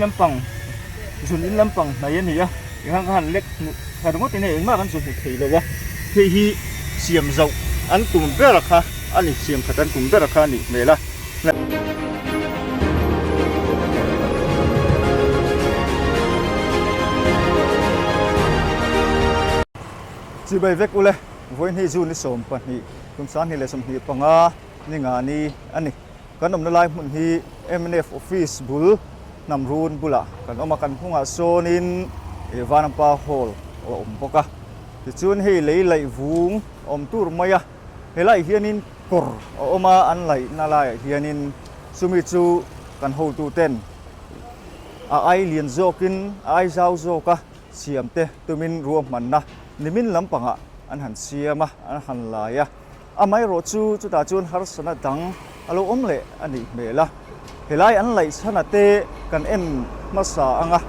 lampang zun in lampang hnai a ni a engah ka han lek hmuh thla ringawt in hei engmah kan zu hmu thei lo a hei hi siam zauh an tum ber kha a ni siam that an tum ber kha a nih hmel a. Chibai vek ule, vawiin hi June ni 12, kum 2025 ni nga ni a ni. Kan awmna lai hmun hi mnf office bul hnam run bulah kan awm a, kan hnungah sawnin Vanampa Hall a awm bawk a. Tichuan hei lei laih vung a awm tur mai a, helaiah hianin kawr a awm a, an laihna laiah hianin chumi chu kan hotuten a ai lian zawkin a ai zau zawk a. Siam te tumin ruahmanna nimin lampangah an han siam a, an han lai a. Amaherawh chu chutah chuan harsatna dang a lo awm leh a nih hmel a. Helai an laih chhana te kan en hmasa ang a,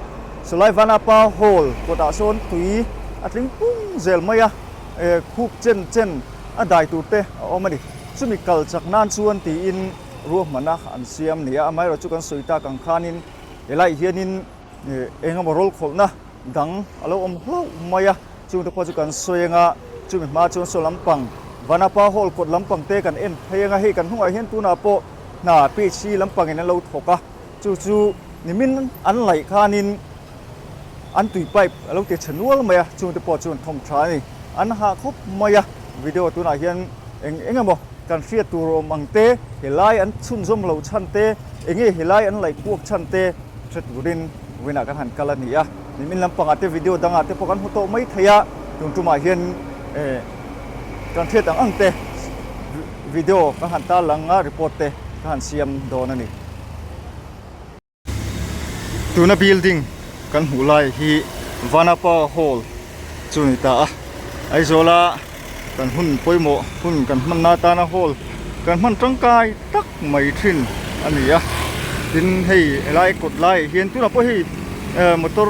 Sawlai Vanapa Hall kawtah sawn tui a tling pung zel mai a, khup chen chen a dai tur te a awm a ni. Chumi kal chak nan chuan tiin ruahmanna an siam a ni a, amaherawh chu kan sawi tak ang khanin helaiah hianin Eng emaw rawl khawlhna dang a lo awm hlauh mai a, chungte pawh chu kan sawi ang a, chumi hma chuan saw lampang Vanapa Hall kawt lampang te kan en phei ang a, hei kan hnungah hian tunah pawh hna PHC lampangin an lo thawk a, chu chu nimin an laih khanin an tui pipe a lo ti chhe nual mai a, chungte pawh chu an thawm tha a ni, an hah khawp mai a, video tunah hian eng eng emaw kan hriat tur awm ang te, helai an chhunzawm loh chhan te, eng nge helai an laih kuak chhan te. Hre turin vawiinah kan han kal a ni a, nimin lampangah te video dangah te pawh kan hmu tawh mai thei a, tun tumah hian eh kan hriat ang ang te video kan han tarlang a, report te ka han siam dawn a ni. Tuna building kan hmuh lai hi Vanapa Hall chu a ni ta a, Aizawla kan hun pawimawh hun kan hmanna atana hall kan hman tangkai tak mai thin a ni a tin hei helai kawt laiah hian tunah pawh hei eh motor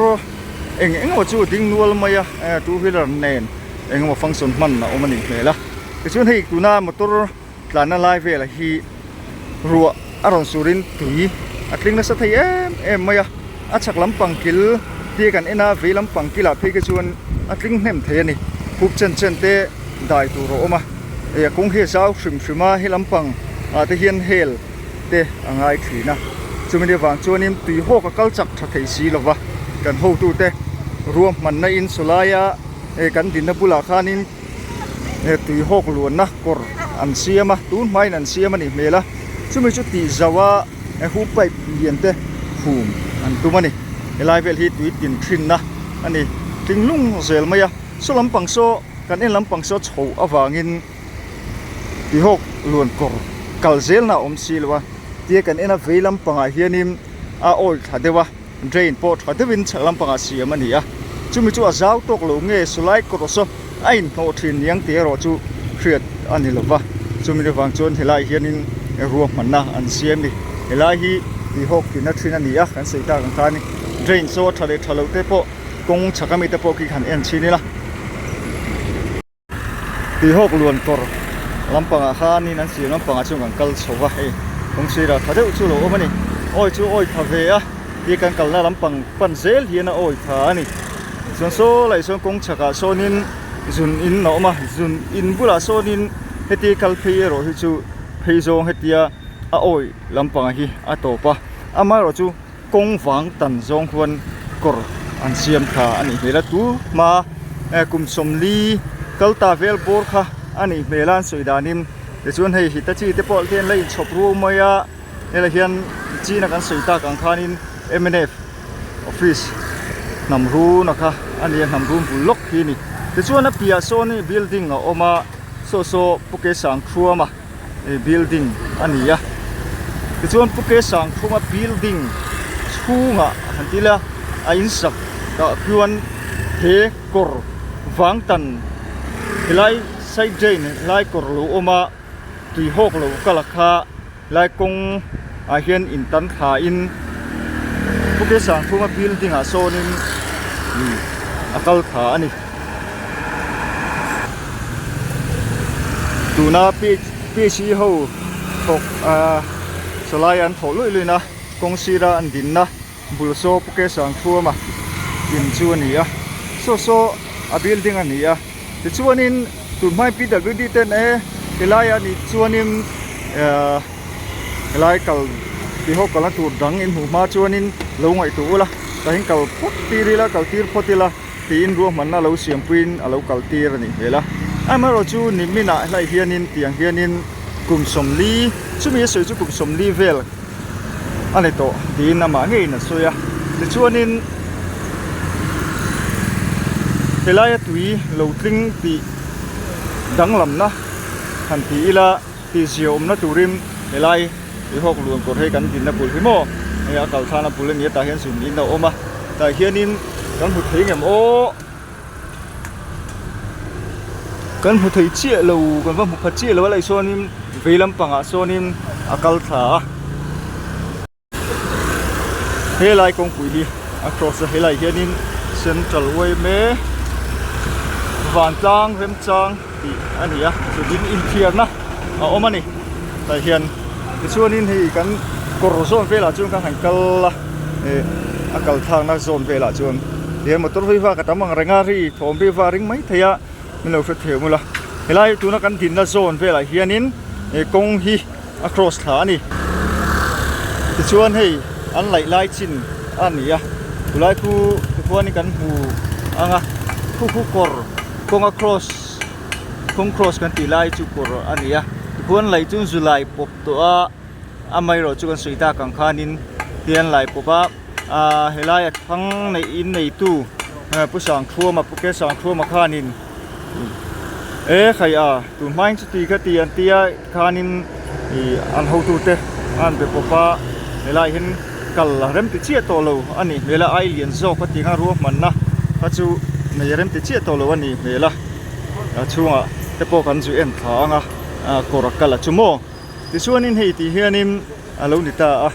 eng eng emaw chu a ding nual mai a eh two wheeler nen eng emaw function hman a awm a nih hmel a tichuan hei tuna motor tlanna lai velah hi ruah a rawn surin tui a tling nasa thei em em mai a a chhak lampang kil te kan en a vei lampang kilah phei kha chuan a tling hnem thei a ni khup chen chen te dai tur a awm a ih a kawng hi a zau hrim hrim a he lampang ah te hian hel te a ngai thin a chumi ni avang chuanin tui hawk a kal chak tha thei si lova kan hotute ruahmanna in sawlaia eh kan dinna bulah khanin eh tui hawk luanna kawr an siam a tun hmain an siam a nih hmel a chumi chu tih zauh a eh hu pipe lian te phum an tum a ni helai vel hi tui tin thinna a ni tling lung zel mai a saw lampang saw kan en lampang saw chho avangin tui hawk luan kawr kal zelna a awm si lo a tia kan en a vei lampangah hianin a awi thla deuh a. Drain pawh tha deuhin chhak lampangah siam a ni a, chumi chu a zau tawk lo nge sawlai kawr saw a inhnawh thin niang tih erawh chu hriat a ni lova, chumi avang chuan helaiah hianin ruahmanna an siam a ni. Helai hi tihawk tihna thin a ni a, kan sawi tak ang khan drain saw a tha leh tha loh te pawh kawng chhak ami te pawh khi han en chhin ila. Tuihawk luan kawr lampangah khanin an siam lampangah chuan kan kal chho va hei kawng sirah tha deuh chu a lo awm a ni awi chu awi tha ve a tia kan kalna lampang pan zel hian a awi tha a ni chuan saw laih sawn kawng chhakah sawnin zun in a awm a zun in bulah sawnin heti kal phei erawh hi chu phei zawng hetia a awi lampangah hi a tawp a amaherawh chu. Kawng vang tan zawng khuan kawr an siam tha a nih hmel a tu hma eh kum 40 kal ta vel bawr kha a nih hmel a an sawi danin tichuan hei Hitachi te pawh hian la inchhawp ruau mai a helai hian china kan sawi tak ang khanin mnf office hnam run a kha a ni a hnam run bul lawk hi a ni tichuan a piah sawn hi building a awm a saw saw pu ke sang thuam a. building a ni a tichuan pu ke sangthuma building chhungah han ti ila a in sak tah chuan he kawr vang tan helai side drain helai kawr lo awm a tui hawk lo kal a kha helai kawng ah hian in tan thla in pu ke sangthuma building ah sawnin a kal thla a ni. Tuna PHE ho thawk ahh sawlai an thawh luih luih na kawng sira an dinna bul saw Pu Kesangthuama in chu a ni a saw saw a building a ni a tichuanin tun hmain PWD ten e helaiah nih chuanin ahh helai kal tihawk kalna tur dang in hmuh hma chuanin lo ngaihtuah ula tahin kal phawt tir ila kal tir phawt ila. tiin ruahmanna lo siampuiin a lo kal tir a nih hmel a. Amaherawh chu niminah helai hianin tiang hianin kum 40 chumi a sawi chu kum 40 vel a ni tawh tiin amah ngeiin a sawi a. Tichuanin helaia tui lo tling tih danglamna han ti ila. Tih zia awmna turin helai Tuihawk luan kawr hei kan dinna bul hi maw hei a kal thlana bul a ni a tah hian zun in a awm a tah hianin kan hmu thei ngem aw kan hmu thei chiah lo kan va hmu pha chiah lo a laih sawnin vei lampangah sawnin a kal thla a. Helai kawngpui hi a cross a helai hianin central yma vantlang remchang tih a ni a chutin inthiarna a awm a ni tah hian tichuanin hei kan kawr zawn velah chuan kan han kal a eh a kal thlakna zawn velah chuan tihian motor hi vak a tam ang reng a ri thawm ri va a ring maithei a min lo hre thei awm ula helai tuna kan dinna zawn velah hianin eh kawng hi. a cross thla a ni tichuan hei an laih lai chin a ni a tulai khu tikhuanin kan hmu ang a khu khu kawr kawnga cross kawng cross kan tih lai chu kawr a ni a tikhuan laih chu zu lai pawp tawh a amaherawh chu kan sawi tak ang khanin tian lai pawp a ahh helai a thlang neih in neitu pu Sangthuama pu Ke Sangthuama khanin. E khai a tun hmain chuti kha ti an tia khanin ih an hotute a an be pawp a helaiah hian kal a rem ti chiah tawh lo a nih hmel a ai lian zawk a tih ang a ruahmanna kha chu nei a rem ti chiah tawh lo a nih hmel a a chhungah te pawh kan zu en thla ang a kawr a kal a chu maw tichuanin hei tih hianin a lo ni ta a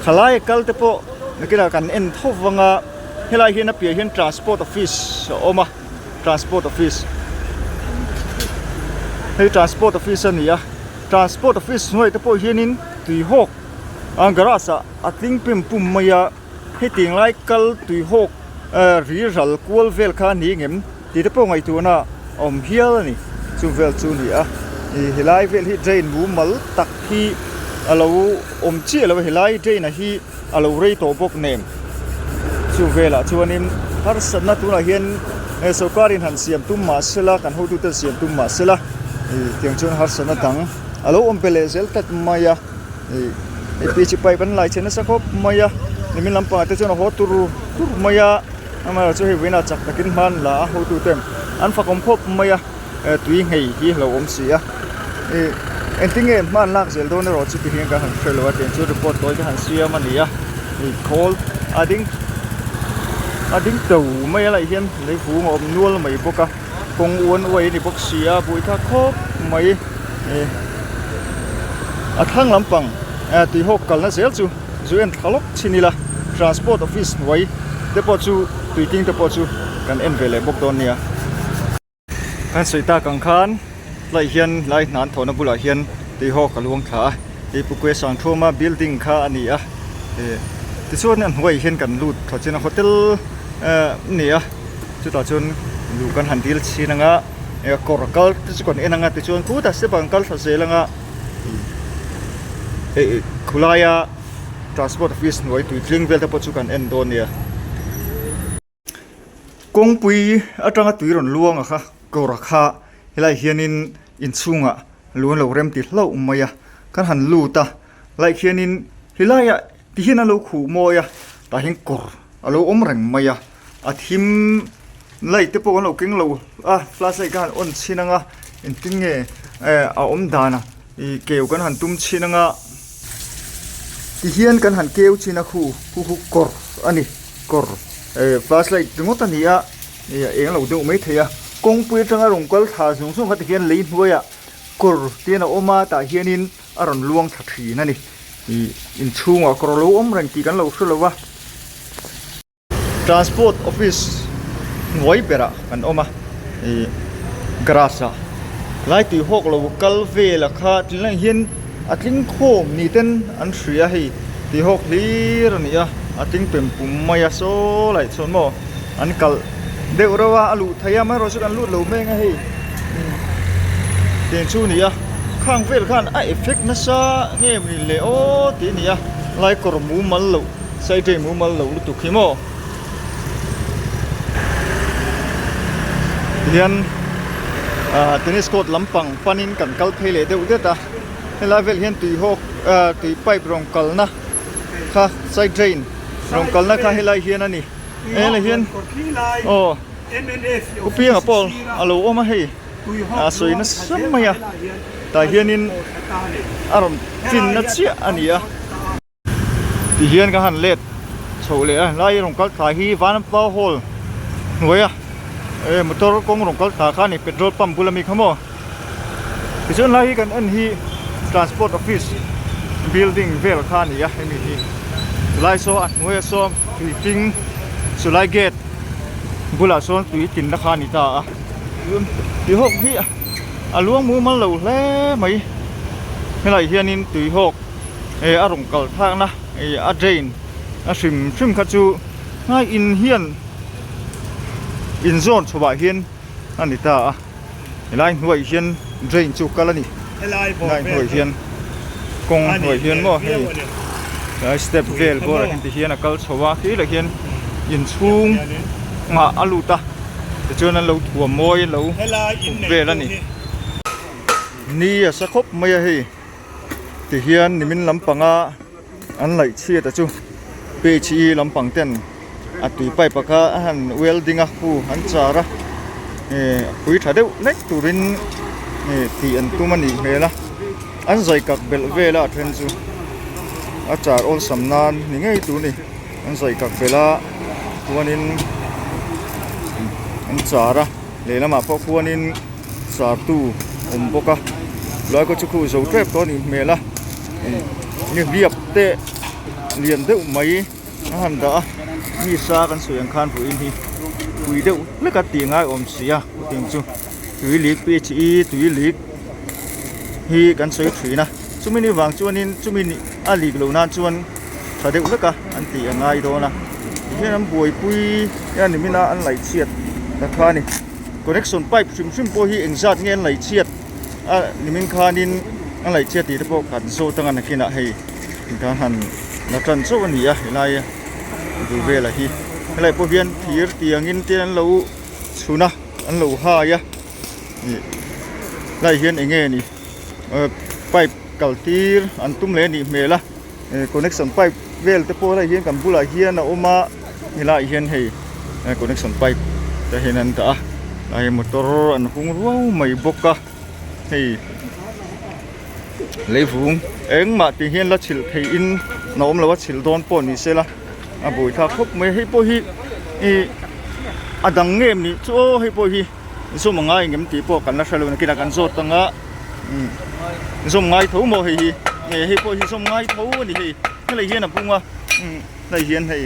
thalai kal te pawh nakinah kan en tho vang a helai hian a piah hian transport office a awm a transport office hei transport office a ni a transport office hnuaiah te pawh hianin tui hawk a garage ah a tling pem pum mai a hetiang lai kal tui hawk eh ri ral kual vel kha a ni ngem tih te pawh ngaihtuahna a awm hial a ni chu vel chu a ni a ih helai vel hi drain mumal tak hi a lo awm chiah lo a helai drain a hi a lo rei tawh bawk nen chu velah chuanin harsatna tunah hian eh sorkar in han siam tum mah sela kan hotute an siam tum mah sela ih tiang chuan harsatna dang a lo awm pe leh zel tlat mai a ih hei pi chi pipe an lai chhe nasa khawp mai a nimin lampangah te chuan a haw tur tur mai a amaherawhchu chu hei vawiinah chak takin hma an la a hotute an fakawm khawp mai a. eh tui nghei hi a lo awm si a ih engtin nge hma an lak zel dawn erawh chu ti hian kan han hre lo a tiang chu report tawi te han siam a ni a ih khawl a ding a ding to mai a laih hian lei vung a awm nual mai bawk a kawng uan uai a ni bawk si a buaithlak khawp mai ih a thlang lampang eh tui hawk kalna zel chu zu en thla lawk chhin ila transport office hnuai te pawh chu tuiting te pawh chu kan en ve leh bawk dawn nia. Kan sawi tak ang khan tlaiah hian lai hna an thawhna bulah hian tuihawk a luang thla a hei Pu Kuai Sangthuma building kha a ni a eh tichuan a hnuaiah hian kan lut thla chin a hotel eh a ni a chutah chuan luh kan han dil chhin ang a eh kawr kal te chu kan en ang a tichuan khutah step ah kan kal thla zel ang a eh khulaia transport office hnuai tuitling vel te pawh chu kan en dawn a nia. Kawngpui atanga tui rawn luang a kha kawr a kha helaiah hianin inchhungah lu an lo rem ti hlauh mai a kan han lut a helaiah hianin helaiah ti hian an lo khuh mawi a tah hian kawr a lo awm reng mai a a thim light te pawh kan lo keng lo a flash light kha han on chhin ang a engtin nge eh a awm dan a ih keu kan han tum chhin ang a tihian kan han keu chhin a khu khu khu kawr a ni. Kawr eh flash light ringawt a ni a ih a eng lo deuh mai thei a kawngpui atanga rawn kal thla zung zung kha tikhian lei hnuaiah kawr te hian a awm a tah hianin a rawn luang thla thin a ni ih inchhungah kawr a lo awm reng tih kan lo hre lo va. Transport office hnuai berah kan awm a ih grass ah lai tui hawk lo kal vel a kha tunlaiah hian a tling khawm ni ten an hria hei tui hawk hlir a ni a. A tling pem pum mai a saw laih chuan maw an kalh deuh reuh a a luh theih a amaherawhchu kan lut lo mek a hei tiang chu a ni a khang vel khan a effect nasa nge ni le aw tih a ni a lai kawr mumal loh side mumal loh lutuk hi maw. Tihian ah tennis court lampang panin kan kal phei leh deuh det a helai vel hian tui hawk ah tui pipe rawn kalna kha side drain rawn kalna kha helai hian a ni helai hian aw u pianga pawh a lo awm a hei a sawi nasa mai a tah hianin a rawn finna chiah a ni a. Tihian ka han let chhoh leh a helai rawn kal thla hi Vanapa hall hnuaia eh motor kawng rawn kal thla kha a ni petrol pump bula mi kha maw tichuan helai hi kan en hi transport office building vel kha a ni a hemi hi chulai saw a hnuaiah sawn tui tling chulai gate bulah sawn tui tlinna kha a ni ta a tuihawk hi a luang mumal lo hle mai helaiah hianin tuihawk. eh a rawn kal thlakna ih a drain a hrim hrim kha chu hnai in hian in zawn chho ah hian a ni ta a helai hnuaiah hian drain chu kal a ni helai hnuaiah hian kawng hnuaiah hian maw hei helai step vel bawrah hian ti hian a kal chho a khi lah hian inchhung ah a lut a tichuan an lo thuam mawi an lo hup vel a ni ni a sa khawp mai a hei. Tihian nimin lampanga an laih chhiat a chu phe lampang ten a tui pipe ah kha a han welding a khu an char a eh pui tha deuh hlek turin eh tih an tum a nih hmel a an zai kak belh vel a a then chu a char awlsam nan ni ngei tur a ni an zai kak belh a chuanin an char a lehlamah pawh khuanin. Sartu awm bawk a lai kawt chu khuh zo tep tawh a nih hmel a nihliap te lian deuh mai a han dah a mi sa kan sawi ang khan vawiin hi pui deuh hlek a tih ngai awm si a chutiang chu tui lik phe tui lik hi kan sawi thin a chumi ni vang chuanin chumi ni a lik loh nan chuan tha deuh hlek a an tih a ngai dawn a tihian an buaipui a ni min a an laih chhiat ta kha a ni. Connection pipe hrim hrim pawh hi engzat nge an laihchhiat a nimin khanin an laihchhiat tih te pawh kan zawt anga nakinah hei kan han la tan chauh a ni a helai bul velah hi helai pawh hian thir tiangin te an lo chhun a an lo hai a ih helai hian eng nge ni pipe kal tir an tum leh a nih hmel a connection pipe vel te pawh helai hian kan bulah hian a awm a helaiah hian hei connection pipe te hian an dah a tlai motor an hung ruau mai bawk a hei leivung engmah tih hian la chhilh theihin a awm lo a chhilh dawn pawh ni se la a buaithlak khawp mai hei pawh hi ih a dang nge nih chu aw hei pawh hi zawm a ngai ang em tih pawh kan la hre lo nakinah kan zawt ang a. Zawm ngai tho maw hei hi nge hei pawh hi zawm ngai tho a ni hei helai hian a bung a helai hian hei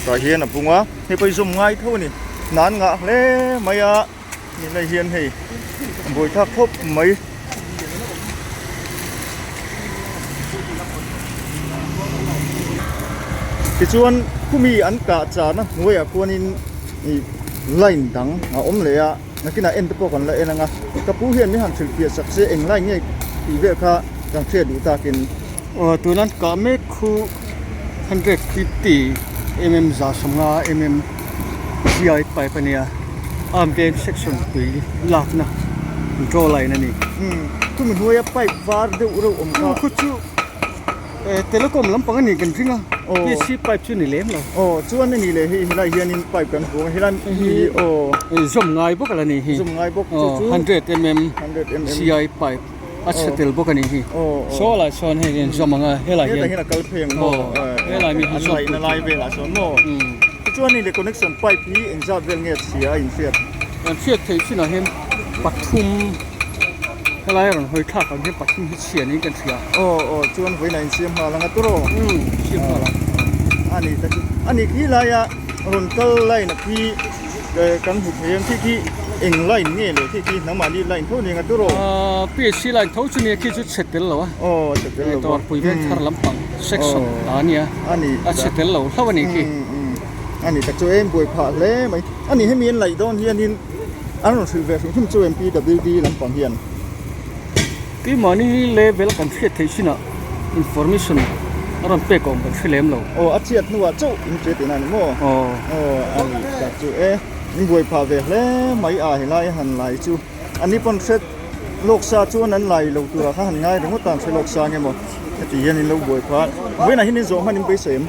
tah hian a bung a hei pawh hi zawm ngai tho a ni hna an ngah hle mai a helai hian hei a buaithlak khawp mai. Tichuan khumi an kah chahna hnuaiah khuanin ih line dang a awm leh a. Nakinah en te pawh kan la en ang a, ka pu hian min han hrilh piah sak se englai nge tih vel kha kan hriat duh takin. Aw tuna kah mek khu 150 mm 150 mm GI pipe a nia, arm veng section tui lakna draw line a ni. Umm khumi hnuaia pipe var deuh reuh awm kha. Khu chu. Telecom lampang a ni kan ring a, PSC pipe chu ni lem lo. Aw chuan a ni leh hei helai hianin pipe kan hmu a, helai hi aw. Zawm ngai bawk a la ni hi. Zawm ngai bawk chu chu. 100 mm CI pipe a chhe tel bawk a ni hi. Saw lai sawn hei hian zawm ang a, helai hian. Hetah hian a kal phei ang maw? Helai mi hi zawm. An laihna lai velah sawn maw? Tichuan hei leh connection pipe hi engzat vel nge chhia a inhriat? Kan hriat theih chinah hian pathum. Helai a rawn hawi thlak ang hian pathum hi chhia niin kan hria. Aw aw chuan vawiin ah insiam nghal ang a tawrh aw. Umm siam nghal ang. A ni ta chu a ni khi laia rawn kal line a khi kan hmu thei ang khi khi. eng line nge leh khi khi nangmahni line tho nia turaw? Aaa PHC line tho chu nia khi chu chhe tel lo a. Aw chhe tel lo a. Dawrpui veng thar lampang section ta a nia. A ni. A chhe tel lo hlauh a nih khi. A ni tak chu em buai phah hle mai. A ni hemi an laih dawn hianin an rawn hrilh ve hrim hrim chu em PWD lampang hian. Keimahni level kan hriat theih chinah information a rawn pek awm kan hre lem lo. Aw a chhiat hnuah chauh in hria tihna a ni maw? Aw. Aw a ni tak chu e in buai phah ve hle mai a helai han lai chu a ni pawn hre lawk sa chuan an lai lo turah kha han ngai ringawt a an hre lawk sa nge maw heti hian in lo buai phah vawiinah hian in zawh hman in beisei em?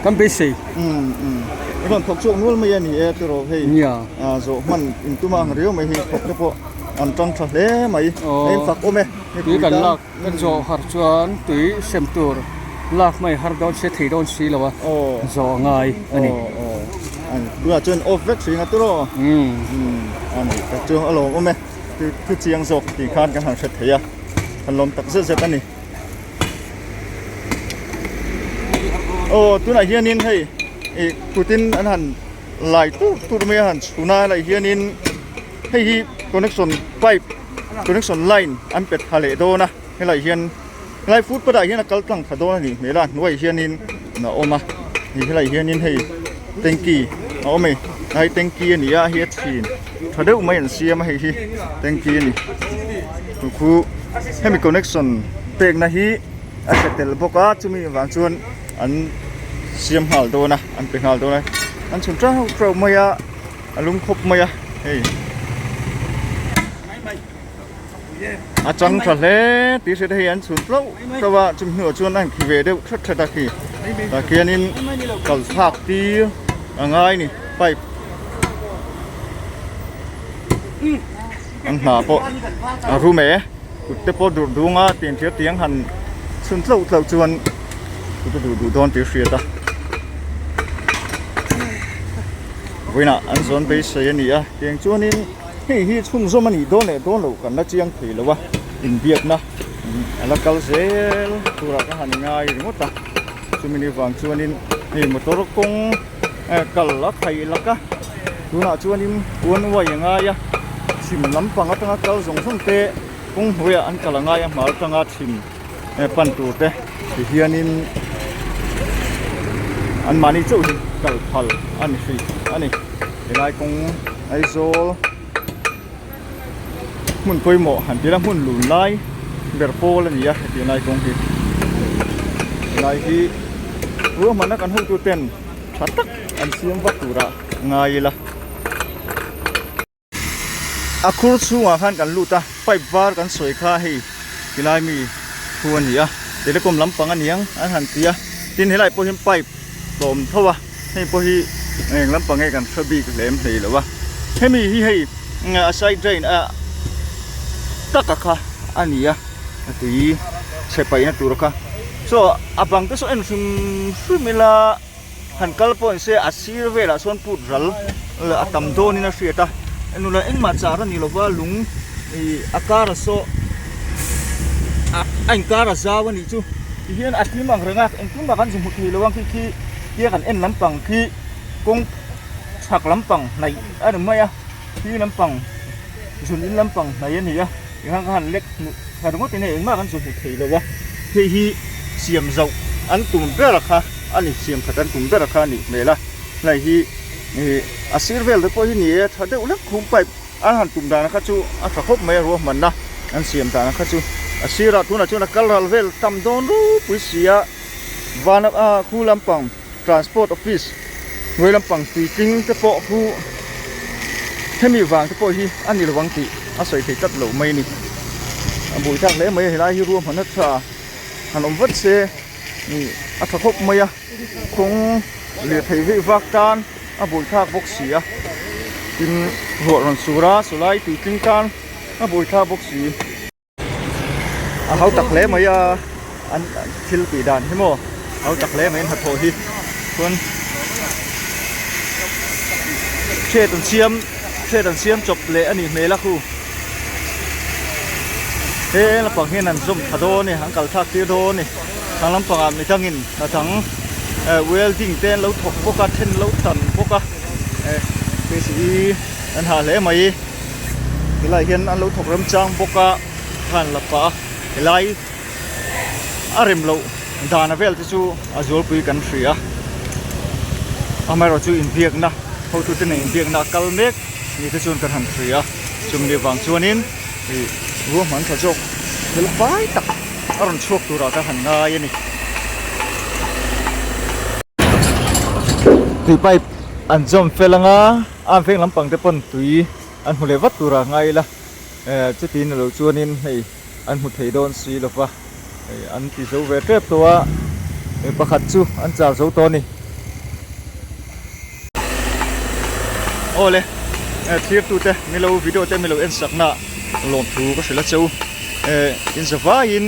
Kan beisei. Umm umm i rawn thawk chhuak nual mai a ni e tiraw hei. Nia. Zawh hman in tum ang riau mai hei thawk te pawh. An tang tha hle mai, a in fak awm e. Tui kan lak kan zawh har chuan tui sem tur lak mai har dawn se thei dawn si lo a, zawh a ngai a ni. Tunah chuan off vek hring a tiraw? A ni tak chu a lawm awm e, thu chiang zawk tih khan kan han hre thei a, kan lawm tak zet zet a ni. Aw tunah hianin hei ih kutin an han lai tur tur mai a han chhun a helai hianin. Hei hi connection pipe connection line an pe tha leh dawn a helai hian helai footpath ah hian a kal tlang tha dawn a nih hmel a hnuaiah hianin a awm a ni helai hianin hei tanky a awm a ni hei tanky a ni a hei a chhin tha deuh mai an siam a hei hi tanky a ni chu khu hemi connection pekna hi a chhe tel bawk a chumi vang chuan an siam nghal dawn a an pe nghal dawn a an chhun teuh teuh mai a. A lung khawp mai a hei a chang tha hle tih hriat a hei an chhun tlauh tlauh a chumi hnuah chuan a khi ve deuh that that a khi tah khianin kal thlak tir a ngai a ni pipe an hna pawh a rum e kut te pawh dur dung a tiang thir tiang han chhun tlauh tlauh chuan kut a duh duh dawn tih a hriat a. Vawiinah an zawn beisei a ni a, tiang chuanin hei hi chhunzawm a nih dawn leh dawn loh kan la chiang thei lo a, inbiakna a la kal zel turah ka han ngai ringawt a, chumi ni vang chuanin hei motor kawng kal a khaih lak a, tunah chuanin one way a ngai a, chhim lampang atanga kal zawng zawng te kawng hnuaiah an kal a ngai a, hmar atanga chhim. pan tur te ti hianin anmahni chauh hi kal phal a ni hrih a ni helai kawng Aizawl hmun pawimawh han tih ila hmun lun lai ber pawl a ni a heti lai kawng hi helai hi ruahmanna kan hotu ten tha tak an siam vak turah ngai ila. A khur chhungah khan kan lut a, pipe var kan sawi kha hei tilai mi thu a ni a, telecom lampang a niang an han ti a, tin helai pawh hian pipe a awm tho a, hei pawh hi eng lampang nge kan hre bik lem hlei lo a, hemi hi hei a side drain a taka kha a ni a, a tui chhe paihna tur kha, saw a bang te saw en hrim hrim ila. Han kal pawh ni se a sir velah sawn put ral a tam dawnin a hriat a nula engmah char a ni lova lung ih a kar a saw a inkar a zau a nih chu tihian a hlim ang reng a engtin mah kan zu hmu thei lo ang khi khi tia kan en lampang khi kawng chhak lampang hnaih a ni mai a khi lampang zun in lampang hnaih a ni a. Tikhan ka han lek hmuh tha ringawt in hei engmah kan chu hmu thei lo a, hei hi siam zauh an tum ber kha a ni, siam that an tum ber kha a nih hmel a, helai hi ih a sir vel te pawh hi ni e tha deuh hlek khum pipe an han tum dan kha chu a tha khawp mai a ruahmanna an siam dan kha chu a sirah tunah chuan a kal ral vel tam dawn rupui si a van a khu lampang. Transport office hnuai lampang tuitling te pawh khu hemi vang te pawh hi a ni lovang tih a sawi thei tlat loh mai a ni. A buaithlak hle mai a helai hi ruahmanna tha han awm vat se ih a tha khawp mai a kawng lirthei veih vak tan a buaithlak bawk si a tin ruah rawn sur a sawlai tuitling tan a buaithlak bawk si. A hau tak hle mai a an thil tih dan hi maw hau tak hle mai an hnathawh hi chuan thread an siam thread an siam chawp leh a nih hmel a khu he lampang hian an zawm tha dawn a ni an kal thlak tir dawn a ni thlang lampangah mi dangin hna dang eh welding te an lo thawk bawk a then lo tan bawk a eh K C E. An hah hle mai. Helaiah hian an lo thawk remchang bawk a, khan la pah a, helai a rem loh dana vel te chu a zualpui kan hria. Amaherawhchu inbiakna hotute nen inbiakna a kal mek ni te chuan kan han hria. Chumi avang chuanin ih ruahman tha zawk thil fai tak a rawn chhuak turah ka han ngai a ni. Tui pipe an zawm fel anga a veng lampang te pawn tui an hmu leh vat turah ngai ila eh chutin alo chuanin hei an hmu thei dawn si lova hei an ti zo ve tep tawh a mi pakhat chu an char zo tawh a ni. Aw le eh thlir tute milo video te milo en sakna lawmthu ka hrilh a che u eh inzavaiin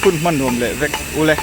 hun hman nuam leh vek ule.